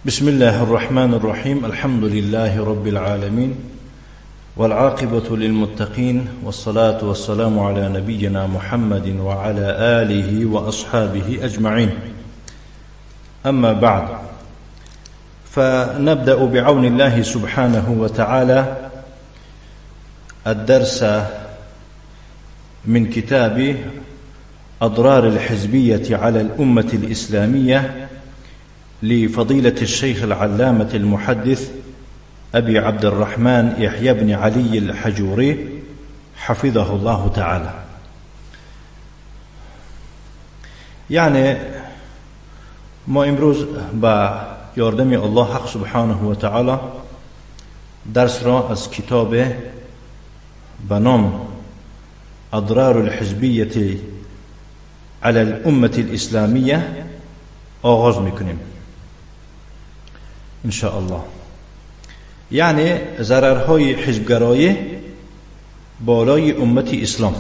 بسم الله الرحمن الرحيم. الحمد لله رب العالمين، والعاقبة للمتقين، والصلاة والسلام على نبينا محمد وعلى آله وأصحابه أجمعين. أما بعد، فنبدأ بعون الله سبحانه وتعالى الدرس من كتاب أضرار الحزبية على الأمة الإسلامية لفضيلة الشيخ العلامة المحدث أبي عبد الرحمن يحيى بن علي الحجوري حفظه الله تعالى. یعنی ما امروز با یاردم الله حق سبحانه و تعالی درس را از کتاب به نام أضرار الحزبية على الأمة الإسلامية آغاز میکنیم إن شاء الله. یعنی ضررهای حزبگرایی بالای امت اسلام،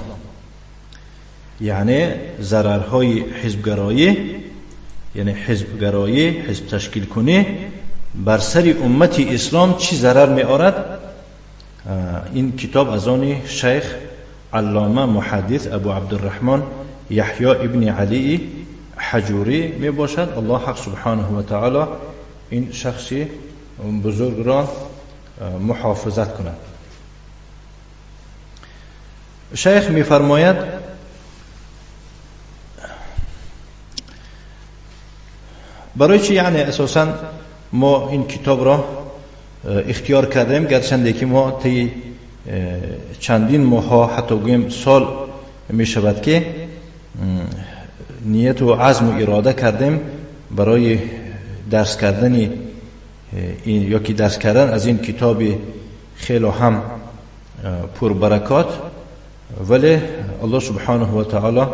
یعنی ضررهای حزبگرایی، یعنی حزبگرایی، حزب تشکیل کنی بر سر امت اسلام چی ضرر می آرد. این کتاب از آن شیخ علامه محدث ابو عبدالرحمن یحیی ابن علی حجوری می باشد. الله حق سبحانه و تعالی این شخصی بزرگ را محافظت کند. شیخ می فرماید برای چی یعنی اساسا ما این کتاب را اختیار کردیم، گرچنده که ما طی چندین ماه، حتی گوییم سال می شود که نیت و عزم و اراده کردیم برای درس کردن این، یا که درس کردن از این کتاب خیلی هم پربرکات، ولی الله سبحانه و تعالی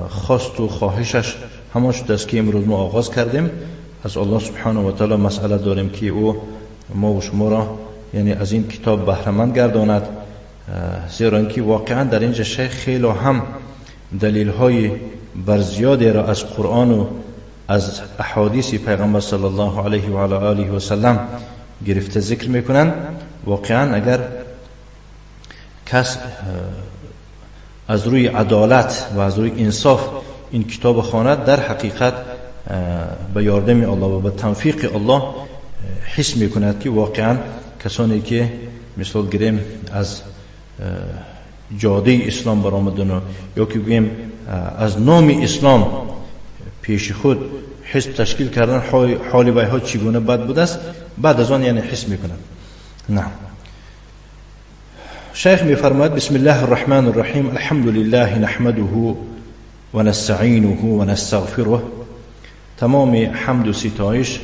خواست و خواهشش همان شد است که امروز ما آغاز کردیم. از الله سبحانه و تعالی مسئله داریم که او ما و شما را یعنی از این کتاب بهره‌مند گرداند، زیرا اینکه واقعا در اینجا شیخ خیلی هم دلیل های بر زیادی را از قرآن و از احادیث پیغمبر صلی الله علیه و علی آله و سلم گرفته ذکر میکنند. واقعا اگر کس از روی عدالت و از روی انصاف این کتاب خواند، در حقیقت به یاردم الله و به توفیق الله حس میکند که واقعا کسانی که مثال گیریم از جاده اسلام برآمدن یا که گوییم از نام اسلام پیش خود حزب تشکیل کردن، حال ویها چگونه بد بوده است، بعد از آن یعنی حس میکنند. نه، شیخ میفرماید بسم الله الرحمن الرحیم. الحمد لله نحمده و نستعینه و نستغفره. تمام حمد و ستایش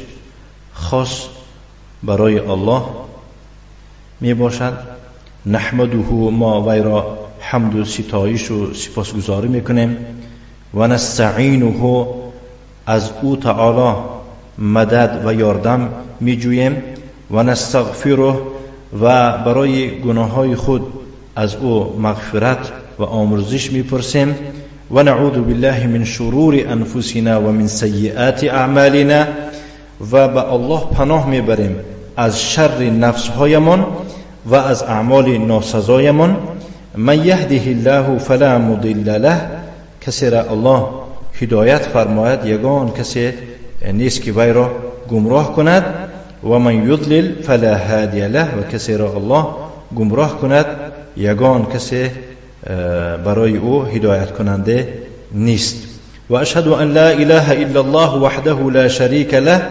خاص برای الله می باشد. نحمده، ما وی را حمد و ستایش و سپاسگزاری میکنیم. و نستعینه، از او تعالی مدد و یاردم میجوییم. و نستغفره، و برای گناههای خود از او مغفرت و آمرزش میپرسیم. و نعوذ بالله من شرور انفسنا و من سیئات اعمالنا، و به الله پناه میبریم از شر نفسهایمان و از اعمال ناسزایمان. من یهده الله فلا مضل له، کسی را الله هدایت فرماید یگان کسی نیست که وی را گمراه کند. و من یضلل فلا هادی له، و کسی را الله گمراه کند یگان کسی برای او هدایت کننده نیست. و اشهد ان لا اله الا الله وحده لا شریک له،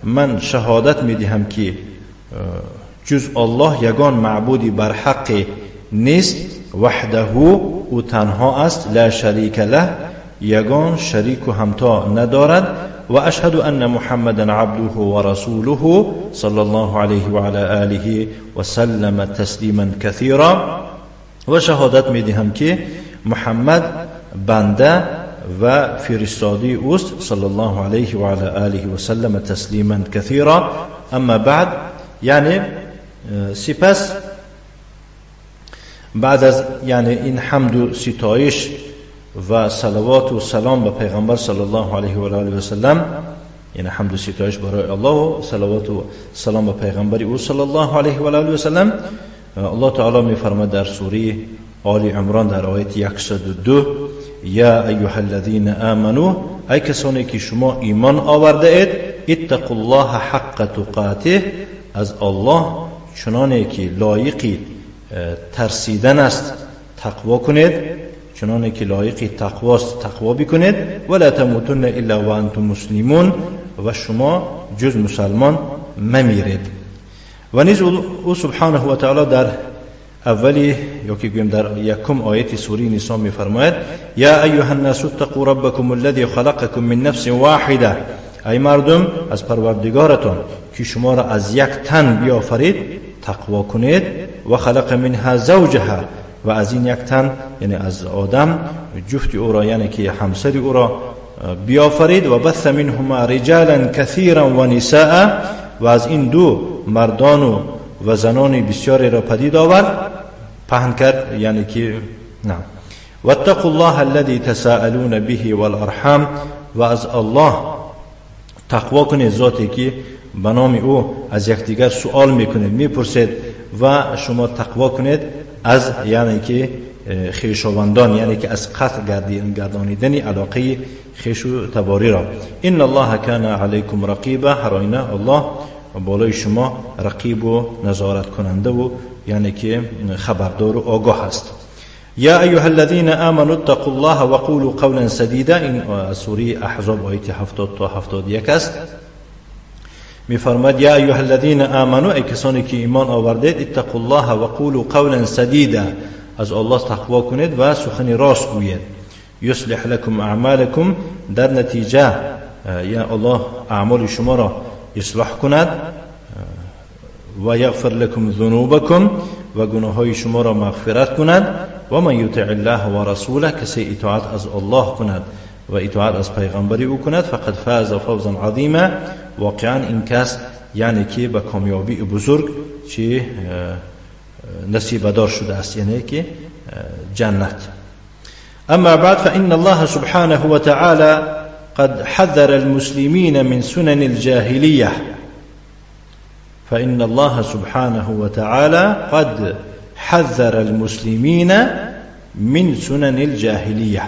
من شهادت میدهم که جز الله یگان معبودی بر حق نیست. وحده، او تنها است، لا شریک له، یگان شریک و همتا ندارد. و اشهد ان محمدا عبده و رسوله صلی الله علیه و علی آله و سلم تسلیما کثیرا، و شهادت میدهم که محمد بنده و فرستاده اوست صلی الله علیه و علی آله و سلم تسلیما کثیرا. اما بعد، یعنی سپس بعد از یعنی این حمد و ستایش و صلوات و سلام به پیغمبر صلی الله علیه و آله و سلم، یعنی حمد و ستایش برای الله و صلوات و سلام به پیغمبر او صلی الله علیه و آله و سلم. الله تعالی می‌فرماید در سوره آل عمران در آیت 102: یا ایها الذین آمنوا، ای کسانی که شما ایمان آورده اید، اتقوا الله حق تقاته، از الله چنانه که لایقی ترسیدن است تقوا کنید، چنانه که لایقی تقواست تقوا بکنید، ولا تموتن الا وانتم مسلمون، و شما جز مسلمان ممیرید. و نیز او سبحانه و تعالی در اولی یا که گویم در یکم آیت سوره نساء می‌فرماید: یا ایها الناس اتقوا ربکم الذی خلقکم من نفس واحده، ای مردم از پروردگارتان که شما را از یک تن بیافرید تقوا کنید، و خلق منها زوجها، و از این یک تن یعنی از آدم جفت او را یعنی که همسر او را بیافرید، و بث منهما رجالا کثیرا و نساء، و از این دو مردان و زنان بسیاری را پدید آورد، پهن کرد، یعنی که نه. واتقوا الله الذی تساءلون به والارحام، و از الله تقوا کنید، ذاتی که به نام او از یکدیگر سوال میکنید میپرسید، و شما تقوا کنید از یعنی که خویشاوندان، یعنی که از قطع گردانیدن علاقه خویش و تباری را. ان الله کان علیکم رقیبا، هر آینه الله بالای شما رقیب و نظارت کننده و یعنی که خبردار و آگاه است. یا ایها الذین آمنوا اتقوا الله وقولوا قولا سدیدا، این سوره احزاب آیت 70 تا 71 است. میفرماد: یا ایها الذین آمنوا، ای کسانی که ایمان آوردید، اتقوا الله وقولوا قولا سدیدا، از الله تقوا کنید و سخن راست گویید. یصلح لكم اعمالکم، در نتیجه یا الله اعمال شما را اصلاح کند، و یغفر لكم ذنوبکم، و گناههای شما را مغفرت کند، و من یطع الله و رسوله، کسی اطاعت از الله کند و اطاعت از پیغمبر او کند، فقد فاز فوزا عظیما، واقعا این کس یعنی که به کامیابی بزرگ چی نصیب دار شده است، یعنی که جنت. اما بعد فإن الله سبحانه وتعالى قد حذر المسلمين من سنن الجاهلية، فإن الله سبحانه وتعالى قد حذر المسلمين من سنن الجاهلية.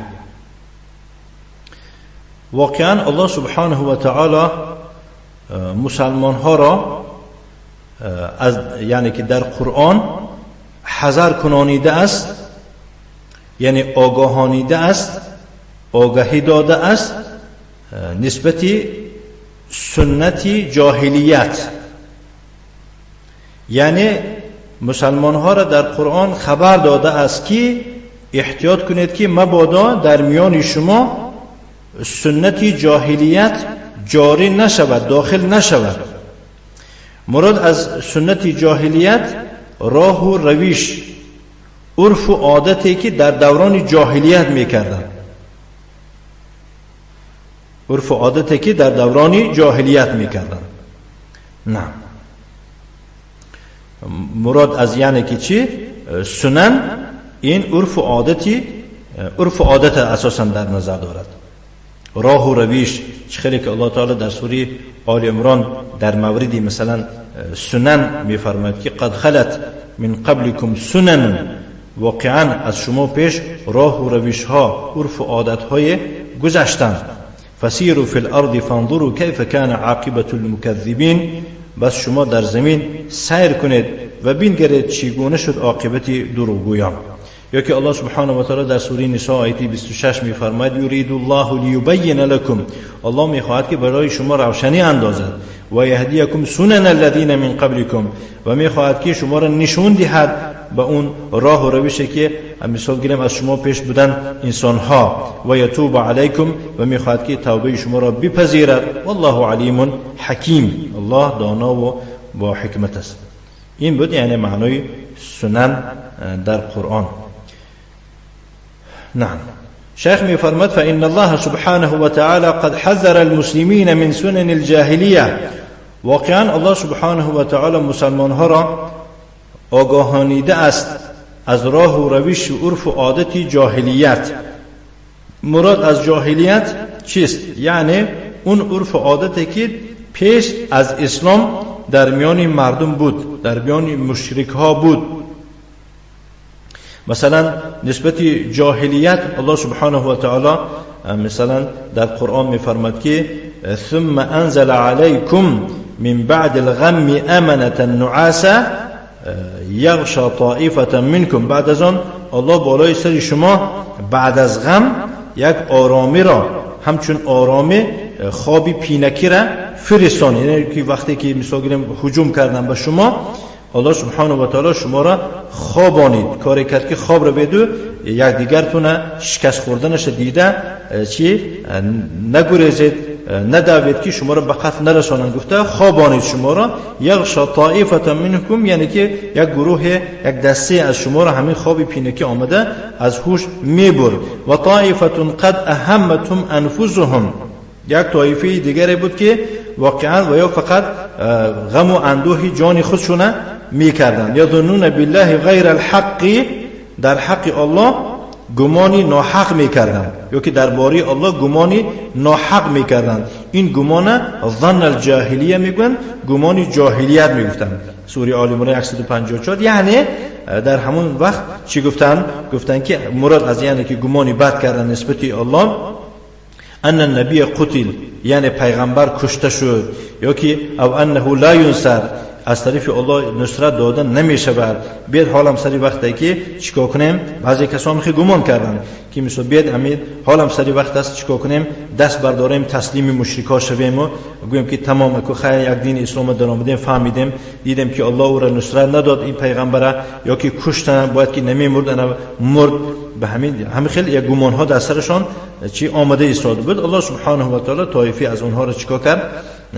واقعا الله سبحانه وتعالى مسلمان ها را از یعنی که در قرآن حذر کنانیده است، یعنی آگاهانیده است، آگاهی داده است نسبت سنت جاهلیت. یعنی مسلمان ها را در قرآن خبر داده است که احتیاط کنید که مبادا در میان شما سنت جاهلیت جاری نشود، داخل نشود. مراد از سنت جاهلیت راه و رویش، عرف و عادتی که در دوران جاهلیت میکردند، عرف و عادتی که در دوران جاهلیت میکردند. نه، مراد از یعنی که چی؟ سنن این عرف و عادتی، عرف و عادت اساسا در نظر دارد، راه و رویش. خیلی که الله تعالی در سوره آل عمران در موردی مثلا سنن میفرماید که قد خلت من قبلکم سنن، واقعا از شما پیش راه و رویش ها، عرف و عادت های گذشتند. فسیروا فی الارض فانظروا کیف کان عاقبة المکذبین، بس شما در زمین سیر کنید و بنگرید چگونه شد عاقبت دروغگویان. یا که الله سبحانه و تعالی در سوره نساء آیه 26 می‌فرماید: یرید الله لیبین لکم، الله می‌خواهد که برای شما روشنی اندازد، و یهدیکم سنن الذین من قبلکم، و می‌خواهد که شما را نشون دهد به اون راه و روشی که مثال گیریم از شما پیش بودن انسان‌ها، و یتوب علیکم، و می‌خواهد که توبه شما را بپذیرد. والله علیم حکیم، الله دانا و با حکمت است. این بود یعنی معنای سنن در قرآن. نعم. شیخ می‌فرماد فإن الله سبحانه وتعالى قد حذر المسلمين من سنن الجاهلیه. واقعا الله سبحانه وتعالى مسلمان ها را آگاهانیده است از راه و روش و عرف و عادت جاهلیت. مراد از جاهلیت چیست؟ یعنی اون عرف و عادتی که پیش از اسلام در میان مردم بود، در میان مشرک ها بود. مثلا نسبت جاهلیت الله سبحانه و تعالی مثلا در قرآن میفرماد که ثم انزل علیکم من بعد الغم امنة نعاسا یغشى طائفة منکم. بعد از آن الله بالای سر شما بعد از غم یک آرامی را، همچون آرامی خوابی پینکی را فرستان. یعنی که وقتی که مثلا گیریم هجوم کردن به شما، الله سبحانه و تعالی شما را خوابانید، کاری کرد که خواب را بدو یک دیگرتون شکست خوردنش دیده چی نگریزید، ندوید که شما را به قتل نرسانند، گفته خوابانید شما را. یغشى طائفة منکم، یعنی که یک گروه، یک دسته از شما را همین خواب پینکی آمده از هوش میبرد. و طائفة قد اهمتهم انفسهم، یک طایفه دیگری بود که واقعا و یا فقط غم و اندوه جان خودشونه میکردند. یظنون بالله غیر الحق، در حق الله گمانی ناحق میکردند، یا که درباره الله گمانی ناحق میکردند. این گمان ظن الجاهلیه میگویند، گمان جاهلیت میگفتند. سوره آل عمران 154. یعنی در همون وقت چی گفتن؟ گفتن که مراد از یعنی که گمانی بد کردن نسبت الله، ان النبی قتل، یعنی پیغمبر کشته شد، یا که او انه لا ینصر، از طرف الله نصرت دادن نمی شود. بیاد حالم سری وقته که چیکار کنیم؟ بعضی کسان خیلی گمان کردن که مثلا بیاد امید حالم سری وقت است چیکار کنیم؟ دست برداریم تسلیم مشرکا شویم و گوییم که تمام کو خیر یک دین اسلام در آمدیم، فهمیدیم، دیدیم که الله او را نصرت نداد این پیغمبره، یا که کشتن، باید که نمیمرد، انا مرد. به همین همین خیلی یک گمان ها در سرشان چی آمده ایستاده بود. الله سبحانه و تعالی طایفه از اونها را چیکار کرد؟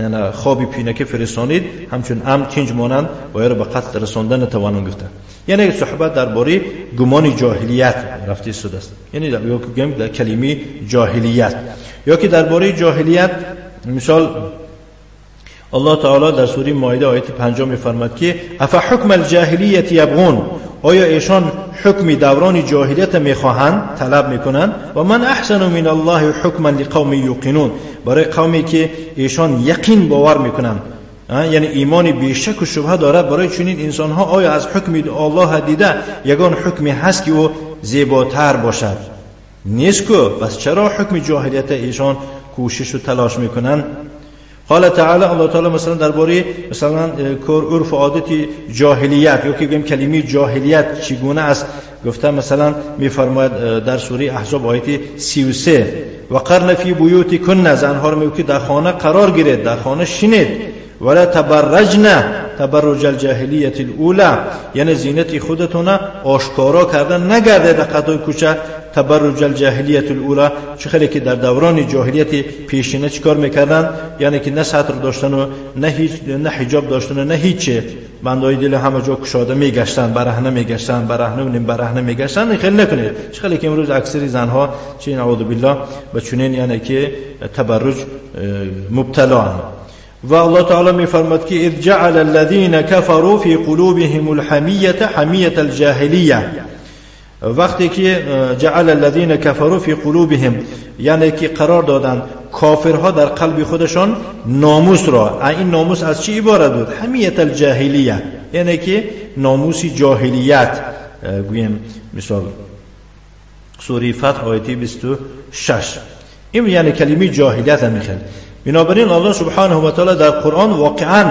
یعنی خوابی پینکه فرستانید، همچون امن تینج مانند و یا را به قتل رساندن نتوانند گفتن. یعنی صحبت درباره گمان جاهلیت رفته ایستاده است، یعنی یا که گویم در کلمه جاهلیت، یا که درباره جاهلیت مثال الله تعالی در سوره مائده آیت 5 می‌فرماد که افحکم الجاهلیت یبغون، آیا ایشان حکم دوران جاهلیت میخواهند، طلب میکنند؟ و من احسن من الله حکما لقوم یوقنون، برای قومی که ایشان یقین باور میکنند، یعنی ایمان بیشک و شبهه دارد، برای چنین انسان ها آیا از حکم الله دیده یگان حکمی هست که او زیباتر باشد؟ نیست که. پس چرا حکم جاهلیت ایشان کوشش و تلاش میکنند؟ قال تعالی، الله تعالی مثلا درباره مثلا کور عرف و عادت جاهلیت، یا که بگیم کلمه جاهلیت چگونه است، گفته مثلا میفرماید در سوره احزاب آیت 33 وقرن فی بیوتکن، زنها رو میگه که در خانه قرار گیرید، در خانه شینید، ولا تبرجن تبرج الجاهلیت الاولى، یعنی زینت خودتون آشکارا کردن نگردید در قطای کوچه. تبرج الجاهلیت الاولى چه خیلی که در دوران جاهلیت پیشینه چیکار میکردن؟ یعنی که نه ستر داشتن و نه هیچ، نه حجاب داشتن و نه هیچ، بندای دل همه جا کشاده میگشتن، برهنه میگشتن، برهنه و نیم برهنه میگشتن. خیلی نکنید چه خیلی که امروز اکثری زنها چه نعوذ بالله به چنین یعنی که تبرج مبتلا اند. و الله تعالی میفرماد که اذ جعل الذین كفروا فی قلوبهم الحمیة حمیة الجاهلیه، وقتی که جعل الذین كفروا فی قلوبهم، یعنی که قرار دادن کافرها در قلب خودشان ناموس را. این ناموس از چی عبارت بود؟ حمیة الجاهلیه، یعنی که ناموس جاهلیت. گوییم مثال سوره فتح آیه 26، این یعنی کلمه جاهلیت هم میخواد. بنابراین الله سبحانه و تعالی در قرآن واقعا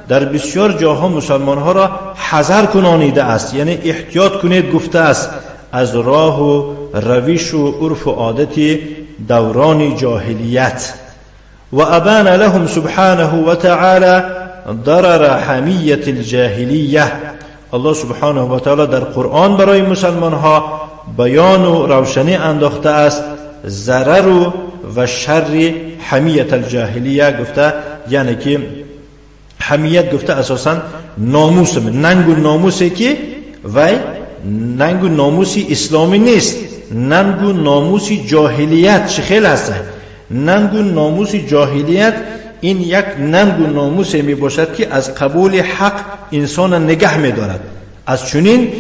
در بسیار جاها مسلمانها را حذر کنانیده است، یعنی احتیاط کنید گفته است از راه و روش و عرف و عادت دوران جاهلیت. و ابان لهم سبحانه و تعالی ضرر حمیة الجاهلیه، الله سبحانه و تعالی در قرآن برای مسلمانها بیان و روشنی انداخته است ضرر و شر حمیت الجاهلیه. گفته یعنی که حمیت گفته اساسا ناموس، ننگ و ناموسی که وی ننگ و ناموسی اسلامی نیست، ننگ و ناموس جاهلیت چه خیلی هست. ننگ و ناموس جاهلیت این یک ننگ و ناموس می باشد که از قبول حق انسان نگه می دارد. از چنین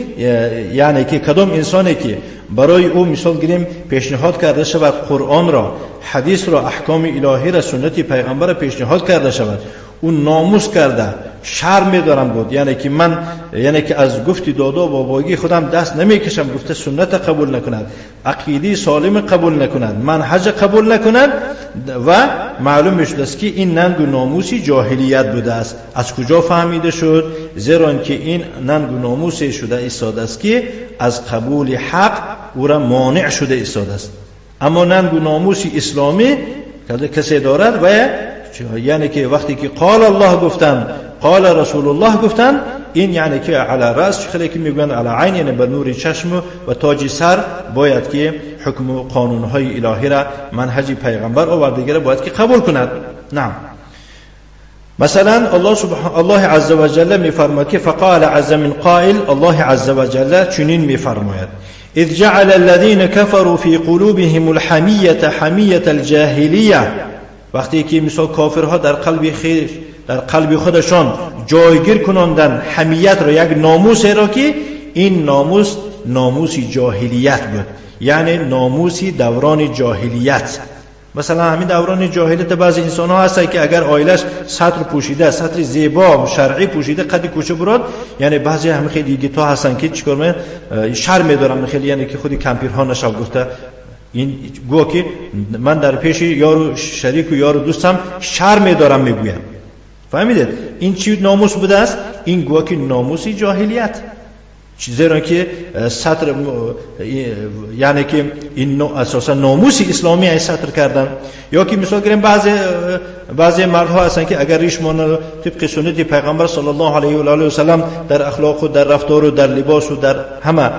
یعنی که کدام انسانی که барои ӯ мисол гирем пешниҳод карда шавад Қуръонро, ҳадисро, аҳкоми илоҳиро, суннати пайғамбарро пешниҳод карда шавад, ӯ номус карда шарм медорам буд, яъне ки ман, яъне ки аз гуфти додо бобогии худам даст намекашам гуфта сунната қабул накунад, ақидаи солима қабул накунад, манҳаҷа қабул накунад ва маълум мешудааст ки ин нангу номуси ҷоҳилият будааст. Аз куҷо фаҳмида шуд? Зеро ин ки ин нангу номусе шуда истодааст ки аз қабули ҳақ ӯра монеъ шуда истодааст. Аммо нангу номуси исломӣ касе дорад ва яъне ки вақте ки қол Аллоҳ гуфтанд, қол Расулуллоҳ гуфтанд, ин яъне ки ала раъс, хеле ки мегӯянд ала айн, яъне ба нури чашм ва тоҷи сар бояд ки ҳукму қонунҳои илоҳира, манҳаҷи пайғамбар овардагиро бояд ки қабул кунад. Наам. Масалан, Аллоҳ азза ва ҷалла мефармояд ки фақала азза мин қоил, Аллоҳ азза ва ҷалла чунин мефармояд: إذ جعل الذين كفروا في قلوبهم الحمية حمية الجاهلية. وقتی که مثال کافرها در قلب خیش، در قلب خودشان جایگیر کناندن حمیت را، یک ناموس را که این ناموس ناموس جاهلیت بود، یعنی ناموسی دوران جاهلیت. مثلا همین دوران جاهلیت بعضی انسان ها هستن که اگر عائلش سطر پوشیده، سطر زیبا شرعی پوشیده قد کوچه براد، یعنی بعضی هم خیلی دیگه تا هستن که چیکار من شرم دارم خیلی، یعنی که خودی کمپیرها نشو گفته این گو که من در پیش یارو شریک و یارو دوستم شرم دارم میگویم. فهمیدید این چی ناموس بوده است؟ این گو که ناموسی جاهلیت، زیرا که سطر، یعنی که این اساسا ناموس اسلامی ای سطر کردن. یا که مثال گیریم بعضی مردها هستن که اگر ریشمان طبق سنت پیغمبر صلی الله علیه و آله و سلم در اخلاق و در رفتار و در لباس و در همه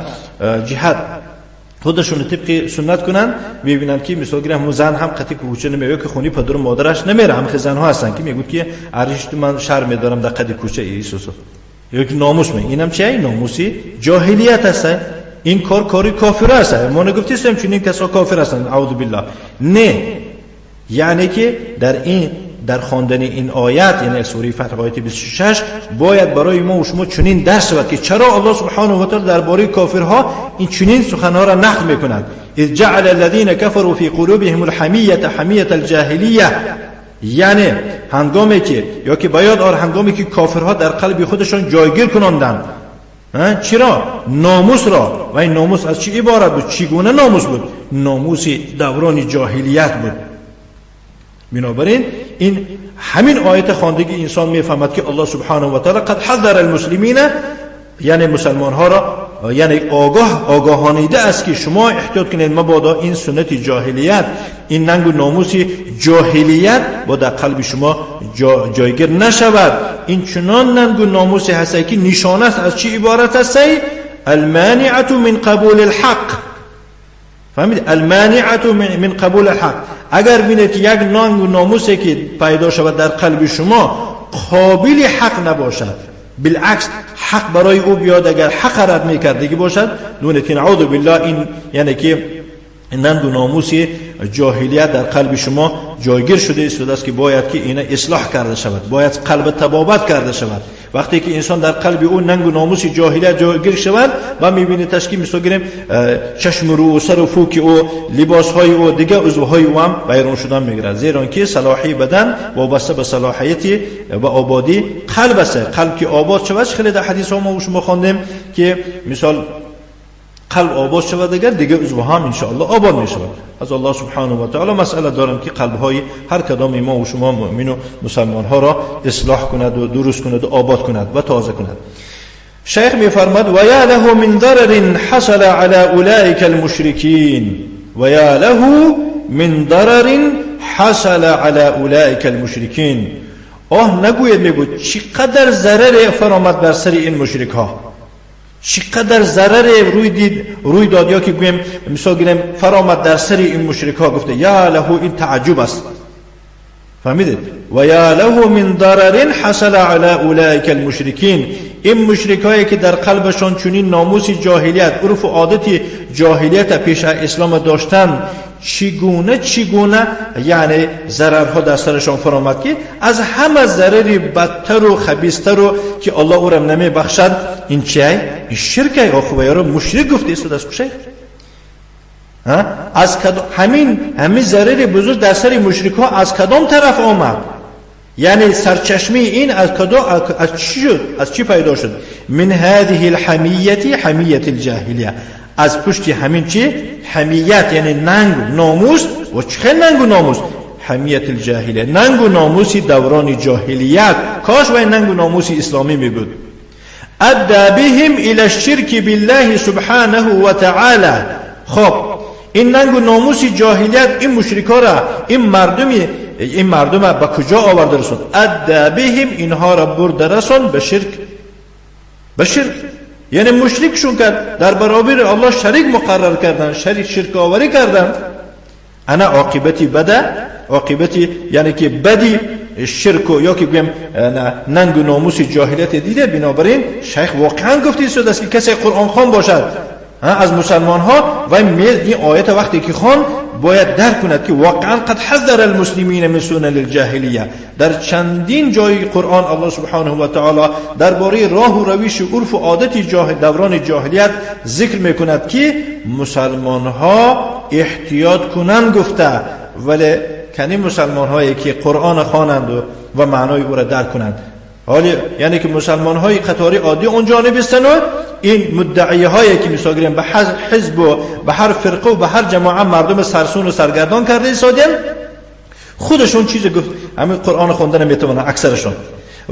جهت خودشون طبق سنت کنن، میبینن که مثال گیریم همون زن هم قطعی کوچه نمیره که خونی پدر و مادرش نمیره. هم زنها هستن که میگوید که ارش من شرم دارم در قد کوچه ایسوس، یک ناموس می اینم چیه؟ ناموسی جاهلیت هست. این کار کاری کافر است. ما نگفتیم چون این کسا کافر هستند، اعوذ بالله. نه، یعنی که در این در خواندن این آیت، یعنی سوره فتح آیت 26، باید برای ما و شما چنین درس شود که چرا الله سبحانه و تعالی درباره کافرها این چنین سخنها را نقل میکند. اذ جعل الذين كفروا في قلوبهم الحمیة حمیة الجاهلیه، یعنی هنگامی که یا که باید آر هنگامی که کافرها در قلب خودشان جایگیر کناندند، چرا؟ ناموس را. و این ناموس از چی عبارت بود؟ چگونه ناموس بود؟ ناموس دوران جاهلیت بود. بنابراین این همین آیت خواندگی انسان میفهمد که الله سبحانه و تعالی قد حذر المسلمین، یعنی مسلمان ها را، یعنی آگاهانیده است که شما احتیاط کنید مبادا این سنت جاهلیت، این ننگ و ناموس جاهلیت با در قلب شما جایگیر نشود. این چنان ننگ و ناموسی هست که نشانه است از چی عبارت است؟ المانعة من قبول الحق. فهمید؟ المانعة من قبول الحق. اگر بینید که یک ننگ و ناموسی که پیدا شود در قلب شما قابل حق نباشد، بالعکس حق برای او بیاد اگر حق رد میکردگی باشد، دونید که نعوذ بالله این یعنی که ننگ و ناموس جاهلیت در قلب شما جایگیر شده است که باید که اینا اصلاح کرده شود، باید قلب تبابت کرده شود. وقتی که انسان در قلب او ننگ و ناموس جاهلیت جایگیر شود و میبینید که مثلا گیریم چشم رو و سر و فوک او، لباس های او، دیگه عضوهای او هم ویران شدن میگیرد، زیرا که صلاحی بدن وابسته به صلاحیت و آبادی قلب است. قلب که آباد شود، خیلی در حدیث ها ما شما خواندیم که مثال قلب آباد شود اگر دیگه عضو هم انشاءالله آباد می شود. از الله سبحانه و تعالی مسئله دارم که قلب های هر کدام ما و شما مؤمن و مسلمان ها را اصلاح کند و درست کند و آباد کند و تازه کند. شیخ میفرماد و یا له من ضرر حصل على اولئک المشرکین، و یا له من ضرر حصل على اولئک المشرکین. آه نگوید، میگوید چقدر ضرر فرامد بر سر این مشرک ها، چقدر ضرر روی داد، یا که گویم مثال گیریم فرامد در سر این مشرک ها. گفته یا له، این تعجب است. فهمیدید؟ و یا له من ضرر حصل على اولئک المشرکین. این مشرک هایی که در قلبشان چنین ناموس جاهلیت، عرف و عادت جاهلیت پیش اسلام داشتن، چگونه یعنی ضررها در سرشان فرامد که از همه ضرری بدتر و خبیثتر و که الله او را نمی بخشد. این چیه؟ این شرکه. آخو یارو مشرک گفته است از کشه. از همین ضرر بزرگ در سر مشرک ها از کدام طرف آمد؟ یعنی سرچشمه این از کدام، از چی شد؟ از چی پیدا شد؟ من هذه الحمیت، حمیت الجاهلیه. از پشت همین چی؟ حمیت، یعنی ننگ ناموس. و چه ننگ و ناموس؟ حمیت الجاهلیه، ننگ و ناموس دوران جاهلیت. کاش و ننگ و ناموس اسلامی می بود. ادى بهم الى الشرك بالله سبحانه وتعالى. خب این ننگ و ناموس جاهلیت این مشرکا را، این مردم به کجا آورده رسوند؟ ادى بهم، اینها را برده رسوند به شرک، به شرک. یعنی مشرکشون کرد، در برابر الله شریک مقرر کردن، شریک شرک آوری کردن. انا عاقبتی بده، عاقبتی یعنی که بدی شرک و یا که گویم ننگ و ناموس جاهلیت دیده. بنابراین شیخ واقعا گفته شده است که کسی قرآن خوان باشد از مسلمان ها و این آیت وقتی که خوان باید درک کند که واقعا قد حذر المسلمین من سنن الجاهلیه. در چندین جای قرآن الله سبحانه و تعالی درباره راه و روش عرف و عادت دوران جاهلیت ذکر میکند که مسلمان ها احتیاط کنند گفته، ولی کنی مسلمان هایی که قرآن خوانند و معنای او را درک کنند. حالی یعنی که مسلمان های قطاری عادی اون جانب هستند و این مدعی هایی که مثلا به حزب و به هر فرقه و به هر جماعه مردم سرسون و سرگردان کرده ایستادن، خودشون چیز گفت همین قرآن خوندن میتونن اکثرشون،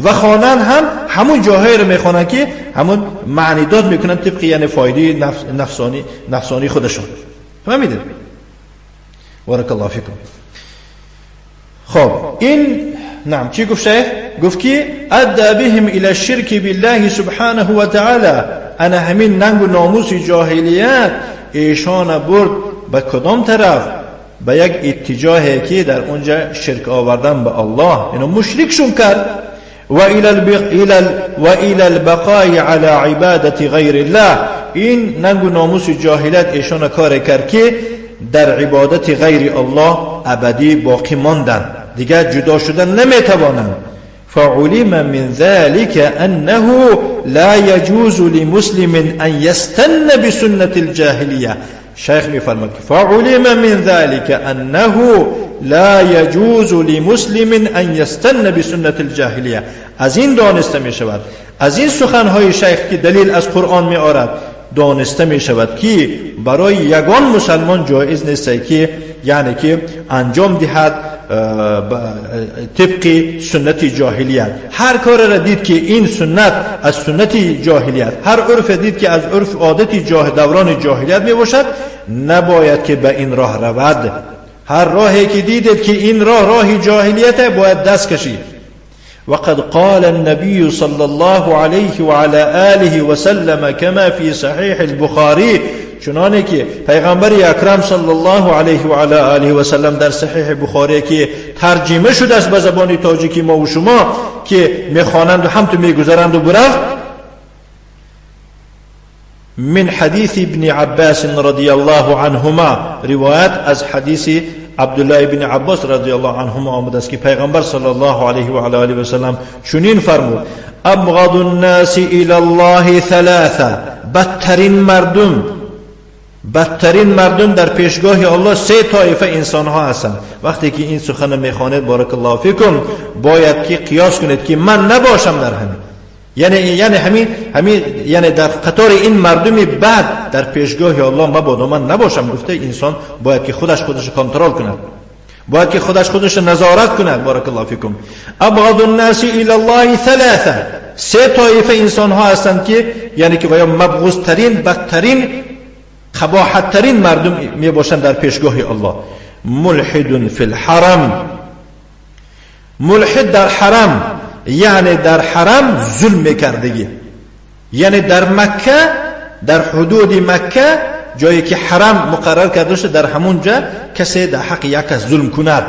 و خوانن هم همون جاهایی رو میخوانن که همون معنی داد میکنن طبق یعنی فایده نفسانی خودشون. فهمیدید؟ بارک الله فیکم. خب این نعم چی گفت شیخ؟ گفت که ادى بهم الى الشرك بالله سبحانه وتعالى. انا همین ننگ و ناموس جاهلیت ایشان برد به کدام طرف؟ به یک اتجاهی که در اونجا شرک آوردن به الله، اینو مشرکشون کرد. و الى البقاء على عبادت غیر الله. این ننگ و ناموس جاهلیت ایشان کار کرد که در عبادت غیر الله ابدی باقی ماندن، دیگر جدا شدن نمیتوانند. فعلم من ذلك أنه لا يجوز لمسلم أن يستن بسنة الجاهلية. شیخ میفرماد فعلم من ذلك أنه لا يجوز لمسلم أن يستن بسنة الجاهلية. از این دانسته می شود، از این سخنهای شیخ که دلیل از قرآن می آرد دانسته می شود که برای یگان مسلمان جایز نیست که یعنی که انجام دهد طبق سنت جاهلیت. هر کار را دید که این سنت از سنت جاهلیت، هر عرف دید که از عرف عادت دوران جاهلیت می باشد، نباید که به این راه رود. هر راهی که دیدید که این راه راه جاهلیت، باید دست کشید. وقد قال النبي صلى الله عليه وعلى آله وسلم كما في صحيح البخاري، چنانه که پیغمبر اکرم صلی الله علیه و علی آله و سلم در صحیح بخاری که ترجمه شده است به زبان تاجیکی ما و شما که میخوانند و هم تو میگذرند و برفت، من حدیث ابن عباس رضی الله عنهما، روایت از حدیث عبدالله ابن عباس رضی الله عنهما آمده است که پیغمبر صلی الله علیه و علی آله و سلم چنین فرمود: ابغض الناس الی الله ثلاثه، بدترین مردم در پیشگاه الله سه طایفه انسان ها هستند. وقتی که این سخن میخوانید بارک الله فیکم، باید که قیاس کنید که من نباشم در همین، یعنی همین یعنی در قطار این مردم بد در پیشگاه الله مبادا من نباشم. گفته انسان باید که خودش کنترل کند، باید که خودش نظارت کند. بارک الله فیکم. ابغض الناس الی الله ثلاثه، سه طایفه انسان ها هستند که یعنی که مبغوض ترین، بدترین، قباحت ترین مردم می باشند در پیشگاه الله. ملحد فی الحرم، ملحد در حرم، یعنی در حرم ظلم میکردگی، یعنی در مکه، در حدود مکه جایی که حرم مقرر کرده شده، در همونجا کسی در حق یک کس ظلم کند،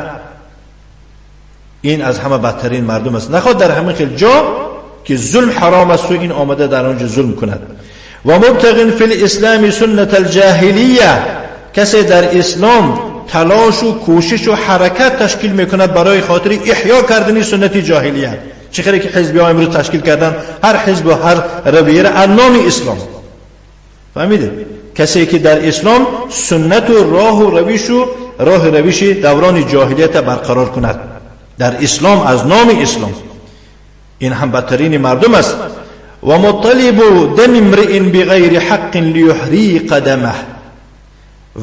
این از همه بدترین مردم است. نخواد در همین خیلی جا که ظلم حرام است و این آمده در آنجا ظلم کند. و مبتغ فی الاسلام سنت الجاهلیه، کسی در اسلام تلاش و کوشش و حرکت تشکیل میکند برای خاطر احیا کردن سنت جاهلیت. چه خیلی که حزبی ها امروز تشکیل کردن، هر حزب و هر رویه را از نام اسلام. فهمیدید؟ کسی که در اسلام سنت و راه و روش و راه روش دوران جاهلیت برقرار کند در اسلام از نام اسلام، این هم بدترین مردم است. و مطلب دم امرئ بغیر حق لیحریق دمه،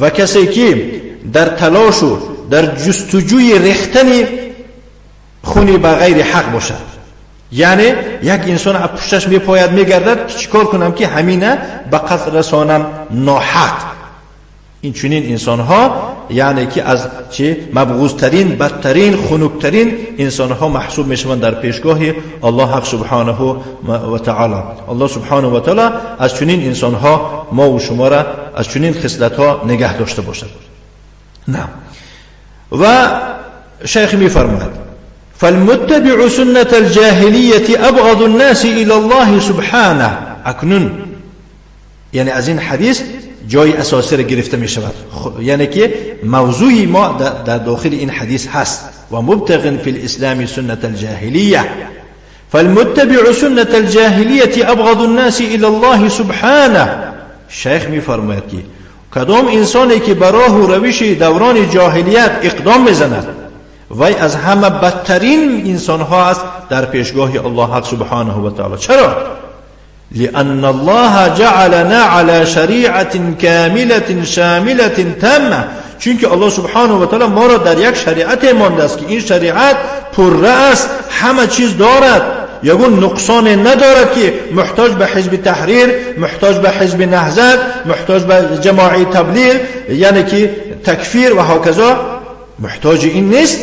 و کسی که در تلاش و در جستجوی ریختن خونی بغیر حق باشد، یعنی یک انسان از پشتش میپاید میگردد که چیکار کنم که همینه به قتل رسانم ناحق. این چنین انسان ها یعنی که از چه مبغوزترین، بدترین، خنکترین انسان ها محسوب میشوند در پیشگاه الله حق سبحانه و تعالی. الله سبحانه و تعالی از چنین انسان ها ما و شما را از چنین خصلت ها نگه داشته باشد. نه. و شیخ میفرماید فالمتبع سنة الجاهلية أبغض الناس إلى الله سبحانه. اکنون یعنی از این حدیث جای اساسی را گرفته می شود، یعنی که موضوع ما در داخل این حدیث هست. و مبتغ فی الاسلام سنة الجاهلیة فالمتبع سنة الجاهلیة أبغض الناس إلى الله سبحانه. شیخ می فرماید که کدام انسانی که به راه و روش دوران جاهلیت اقدام میزند، وی از همه بدترین انسان ها است در پیشگاه الله حق سبحانه و تعالی. چرا؟ لأن الله جعلنا على شریعة كاملة شاملة تامة. چون الله سبحانه و تعالی ما را در یک شریعت مانده است که این شریعت پره است، همه چیز دارد، یگون نقصان ندارد که محتاج به حزب تحریر، محتاج به حزب نهضت، محتاج به جماعی تبلیغ، یعنی که تکفیر و هکذا، محتاج این نیست.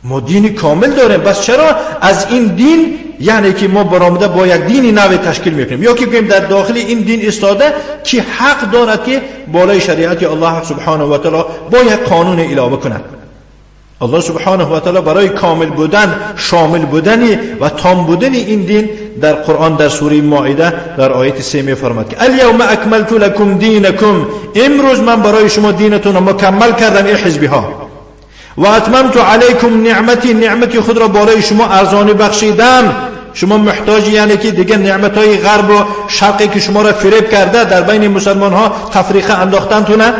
ما دین کامل داریم، بس چرا از این دین یعنی که ما برآمده با یک دین نو تشکیل میکنیم، یا که بگیم در داخل این دین استاده که حق دارد که بالای شریعت الله سبحانه و تعالی با یک قانون علاوه کند. الله سبحانه و تعالی برای کامل بودن، شامل بودن و تام بودن این دین در قرآن در سوره مائده در آیت 3 می‌فرماید که الیوم اکملت لکم دینکم، امروز من برای شما دینتون مکمل کردم ای حزبی ها، و اتممت علیکم نعمتی، نعمتی خود را بالای شما ارزانی بخشیدم. شما محتاج یعنی که دیگه نعمتهای غرب و شرقی که شما را فریب کرده در بین مسلمان ها تفریقه انداختن تونه،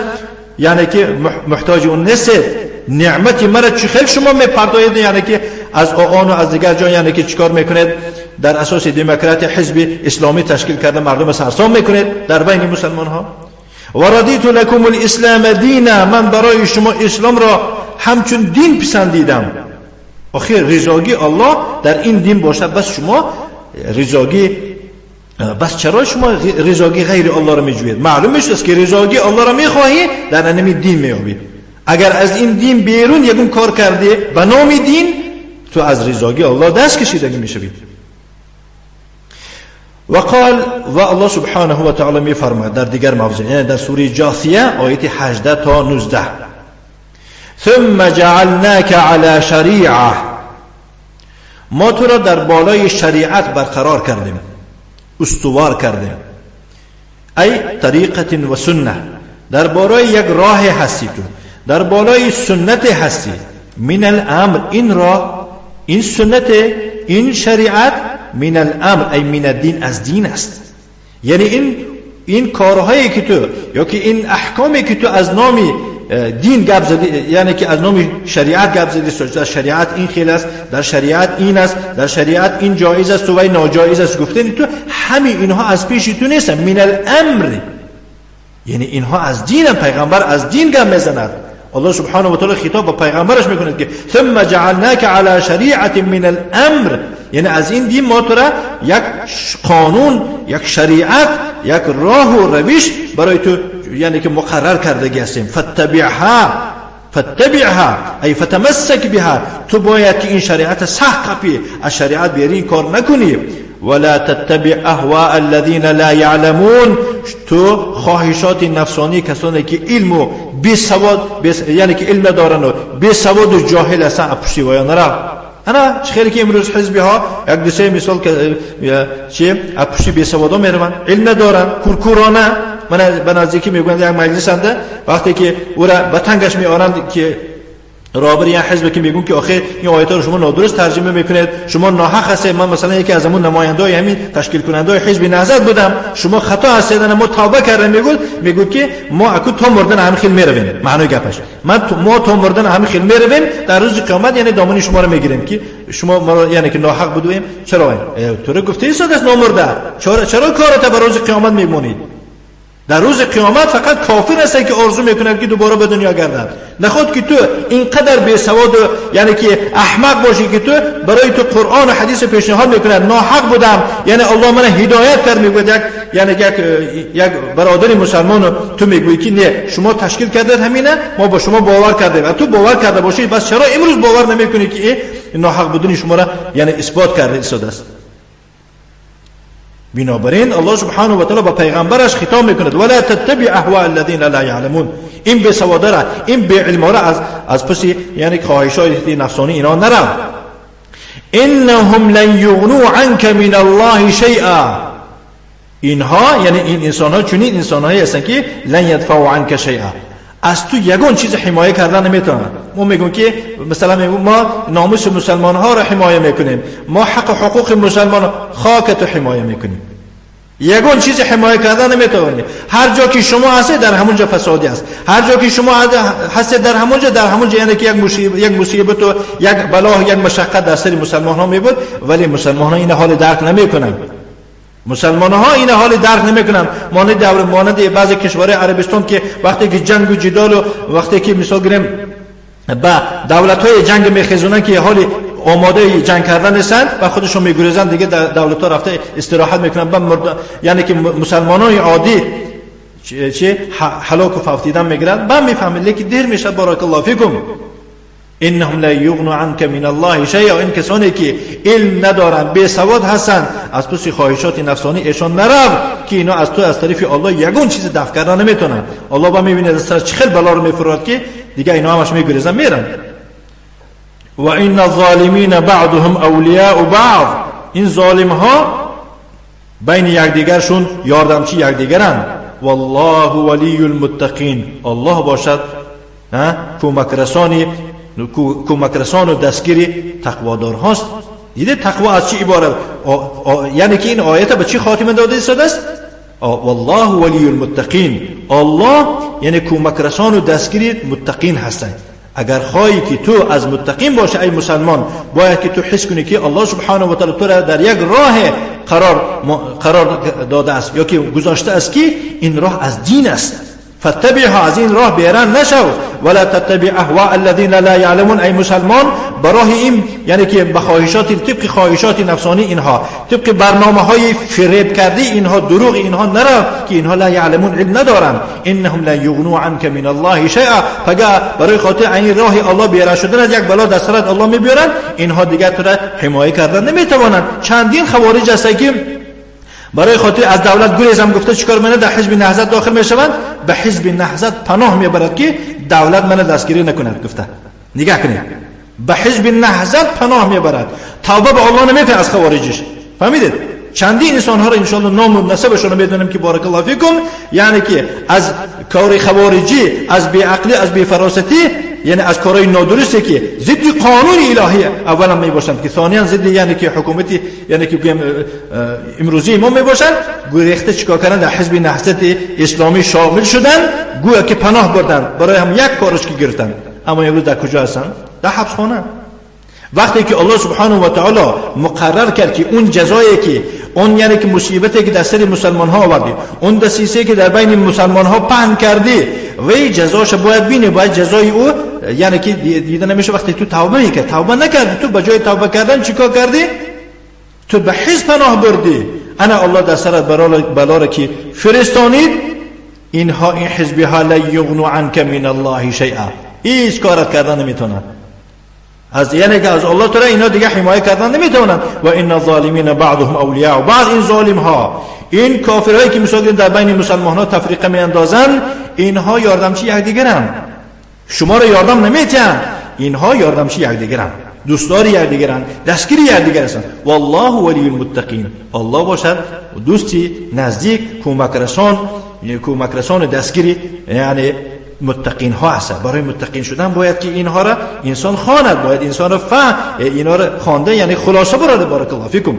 یعنی که محتاج اون نیستید. نعمتی مرا چه خیلی شما میپردازید، یعنی که از آقان و از دیگر جا، یعنی که چیکار میکنید؟ در اساس دموکرات حزب اسلامی تشکیل کرده مردم سرسام میکنید در بین مسلمان ها. و رضیت لکم الاسلام دینا، من برای شما اسلام را همچون دین پسندیدم. آخر رضاگی الله در این دین باشد، بس شما رضاگی، بس چرا شما رضاگی غیر الله را میجویید؟ معلوم است که رضاگی الله را میخواهی در انمی دین میابید. اگر از این دین بیرون یکون کار کردی به نام دین، تو از رضاگی الله دست کشیدگی میشوی. و قال، و الله سبحانه و تعالی میفرماید در دیگر موضع، یعنی در سوره جاثیه آیت 18 تا 19، ثم جعلناک علی شریعه، ما تو را در بالای شریعت برقرار کردیم، استوار کردیم، ای طریقت و سنه، در بالای یک راه هستی تو، در بالای سنت هستی. من الامر، این راه، این سنت، این شریعت، من الامر ای من الدین، از دین است. یعنی این کارهایی که تو یا که این احکامی که تو از نام دین گپ زدی، یعنی که از نام شریعت گپ زدی، در شریعت این خیل است، در شریعت این است، در شریعت این جایز است و ناجایز است گفتن تو، همین اینها از پیش تو نیست. من الامر یعنی اینها از دین، پیغمبر از دین گپ میزند. الله سبحانه و تعالی خطاب به پیغمبرش میکند که ثم جعلناک علی شریعت من الامر، یعنی از این دین ما تو را یک قانون، یک شریعت، یک راه و روش برای تو یعنی که مقرر کردگی هستیم. فتبعها، فتبعها ای فتمسک بها، تو باید که این شریعت سخت قپی، از شریعت بیرین کار نکنی. ولا تتبع اهواء الذين لا يعلمون، تو خواهشات نفسانی کسانی که علم و بی سواد، یعنی که علم ندارن و بی سواد و جاهل هستن، پشتی ویا نرو. انا خیلی که امروز حزبی ها یک دو سه مثال که چی پشتی بی سوادا میروند، علم ندارن، کورکورانه. من به نزدیکی میگویند یک مجلس انده وقتی که او را به تنگش میآرند که رابر یه حزب که میگون که آخه این آیات رو شما نادرست ترجمه میکنید، شما ناحق هستید. من مثلا یکی از همون نمایندای همین تشکیل کننده حزب نهضت بودم، شما خطا هستید، ما توبه کردم. میگه که ما اكو تا مردن همین خیل میرویم. معنای گپش ما تا مردن همین خیل میرویم، در روز قیامت یعنی دامن شما رو میگیریم که شما ما یعنی که ناحق بودیم. چرا تو رو گفته ایستاد است نامرده، چرا کارت به روز قیامت میمونید؟ در روز قیامت فقط کافر هست که آرزو میکند که دوباره به دنیا گردد. نخواد که تو اینقدر بی سواد و یعنی که احمق باشی که تو برای تو قرآن و حدیث پیشنهاد میکند ناحق بودم، یعنی الله من هدایت کرد. میگوید یک یعنی یک برادر مسلمان تو میگویی که نه شما تشکیل کردید همینه، ما با شما باور کردیم و تو باور کرده باشی، بس چرا امروز باور نمیکنی که ناحق بودن شما را یعنی اثبات کرده ایستاده است؟ بنابراین الله سبحانه و تعالی با پیغمبرش خطاب میکند ولا تتبع اهواء الذين لا يعلمون. این بی سواده را، این بی علم را از پس یعنی خواهش‌های نفسانی اینا نرو. انهم لن یغنوا عنك من الله شیئا. اینها یعنی این انسان ها چنین انسان هایی هستند که لن یدفعوا عنك شیئا، از تو یگان چیز حمایه کردن نمیتونن. ما میگیم که مثلا میگیم ما ناموس مسلمان ها را حمایه میکنیم، ما حق و حقوق مسلمان خاک تو حمایه میکنیم. یگان چیز حمایه کردن نمیتونی. هر جا که شما هستید در همونجا فسادی است، هر جا که شما هستید در همونجا یعنی که یک مصیبت و یک بلا و یک مشقت در سر مسلمان ها میبود، ولی مسلمان ها این حال درک نمیکنن. مسلمان ها این حال درک نمیکنن. مانند بعضی کشورهای عربستان که وقتی که جنگ و جدال و وقتی که مثال گیریم با دولت های جنگ میخیزونن که حال آماده جنگ کردن نیستن و خودشون میگریزن دیگه، دولت ها رفته استراحت میکنن. با یعنی که مسلمان های عادی چه هلاک و فوتیدن میگیرن. با میفهمید لیکن دیر میشه. بارک الله فیکم. انهم لا یغنوا عنك من الله شیئا. این کسانی که علم ندارن، بی سواد هستن، از پس خواهشات نفسانی ایشان نرو که اینا از تو از طرف الله یگون چیز دفع کردن نمیتونن. الله با میبینه از سر چه خیلی بلا رو میفراد که دیگه اینا همش میگریزن میرن. و ان الظالمین بعضهم اولیاء بعض. این ظالم ها بین یکدیگرشون یاردمچی یکدیگرن. والله ولی المتقین. الله باشد کمک رسان و دستگیری تقوادار هاست. دیده تقوا از چی عبارت؟ یعنی که این آیت به چی خاتمه داده شده است؟ والله ولی المتقین. الله یعنی کمک رسان و دستگیری متقین هستند. اگر خواهی که تو از متقین باشه ای مسلمان، باید که تو حس کنی که الله سبحانه و تعالی تو را در یک راه قرار داده است یا که گذاشته است که این راه از دین است. فاتبعها، از این راه بیرون نشو. ولا تتبع اهواء الذين لا يعلمون. ای مسلمان براه این یعنی که به خواهشات، طبق خواهشات نفسانی اینها، طبق برنامه های فریب کرده اینها، دروغ اینها نرو که اینها لا یعلمون، علم ندارن. انهم لا یغنوا عنك من الله شیئا. فقط برای خاطر این راه الله بیرون شدن از یک بلا در سرت الله میبیارن، اینها دیگر تو را حمایه کردن نمیتوانند. چندین خوارج هستند که برای خاطر از دولت گریزم گفته چیکار منه در حزب نهضت داخل میشوند، به حزب نهضت پناه میبرد که دولت من دستگیری نکند. گفته نگاه کنید، به حزب نهضت پناه میبرد، توبه به الله نمیکنه از خوارجش. فهمیدید؟ چندین انسان ها را ان شاء الله نام و نسبشون رو میدونم که بارک الله فیکم، یعنی که از کار خوارجی، از بیعقلی، از بیفراستی، یعنی از کارهای نادرستی که ضد قانون الهی اولا میباشند، که ثانیا ضد یعنی که حکومتی یعنی که امروزی ما میباشند، گریخته چیکار کردن؟ در حزب نهضت اسلامی شامل شدن، گویا که پناه بردن برای هم یک کارش که گرفتن. اما امروز در کجا هستن؟ در حبسخانه. وقتی که الله سبحانه و تعالی مقرر کرد که اون جزایی که اون یعنی که مصیبتی که در سر مسلمان ها آوردی، اون دسیسه که در بین مسلمان ها پهن کردی، وی جزاش باید بینی، باید جزای او یعنی که دیده نمیشه. وقتی تو توبه میکرد، توبه نکردی، تو به جای توبه کردن چیکار کردی؟ تو به حزب پناه بردی. انا الله در سرت بلا را که فرستانید، اینها این حزبی ها لا یغنوا عنک من الله شیئا، هیچ کارت کردن نمیتونن. از یعنی که از الله تعالی اینا دیگه حمایه کردن نمیتونن. و ان الظالمین بعضهم اولیاء بعض. این ظالم ها، این کافرهایی که مثلا در بین مسلمان ها تفریقه میاندازن، اینها یاردمچی یکدیگرن، شما را یاردم نمیتن، اینها یاردمچی یکدیگرن، دوستدار یکدیگرن، دستگیر یکدیگر هستند. والله ولی المتقین. الله باشد دوستی نزدیک، کمک رسان دستگیری یعنی متقین ها هست. برای متقین شدن باید که اینها را انسان خواند، باید انسان را فهم، اینها را خوانده یعنی خلاصه برده. بارک الله فیکم.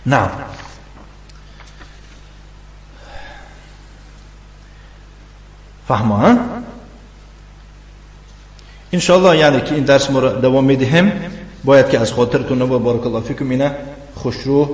نعم. فهمه انشالله یعنی که این درس ما را دوام میدهیم. باید که از خاطرتون نبود. بارک الله فیکم. اینه خوشرو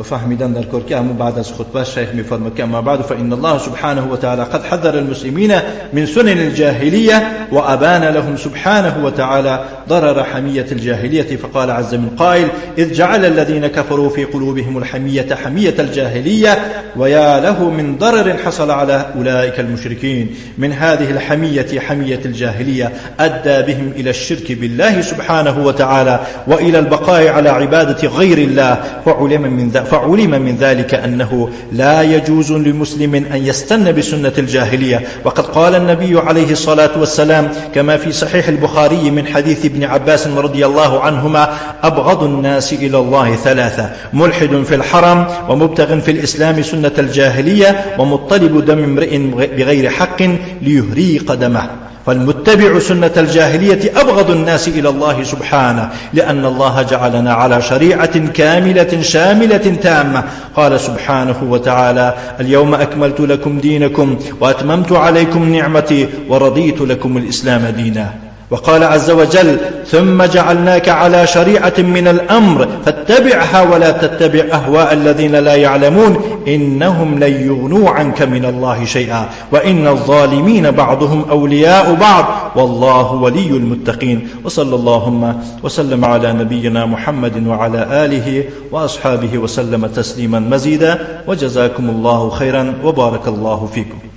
فهمیدن در کار که اما بعد از خطبه شیخ میفرماد که اما بعد فإن الله سبحانه وتعالى قد حذر المسلمين من سنن الجاهلية وأبان لهم سبحانه وتعالى ضرر حمية الجاهلية، فقال عز من قائل: إذ جعل الذين كفروا في قلوبهم الحمية حمية الجاهلية ويا له من ضرر حصل على أولئك المشركين من هذه الحمية حمية الجاهلية أدى بهم إلى الشرك بالله سبحانه وتعالى وإلى البقاء على عبادة غير الله. فعلم من ذلك أنه لا يجوز لمسلم أن يستن بسنة الجاهلية. وقد قال النبي عليه الصلاة والسلام كما في صحيح البخاري من حديث ابن عباس رضي الله عنهما: أبغض الناس إلى الله ثلاثة: ملحد في الحرم، ومبتغ في الإسلام سنة الجاهلية، ومطلب دم امرئ بغير حق ليهريق دمه. فالمتبع سنة الجاهلية أبغض الناس إلى الله سبحانه، لأن الله جعلنا على شريعة كاملة شاملة تامة. قال سبحانه وتعالى: اليوم أكملت لكم دينكم وأتممت عليكم نعمتي ورضيت لكم الإسلام دينا. وقال عز وجل: ثم جعلناك على شريعة من الأمر فاتبعها ولا تتبع أهواء الذين لا يعلمون إنهم لن يغنوا عنك من الله شيئا وإن الظالمين بعضهم أولياء بعض والله ولي المتقين. وصلى اللهم وسلم على نبينا محمد وعلى آله وأصحابه وسلم تسليما مزيدا، وجزاكم الله خيرا وبارك الله فيكم.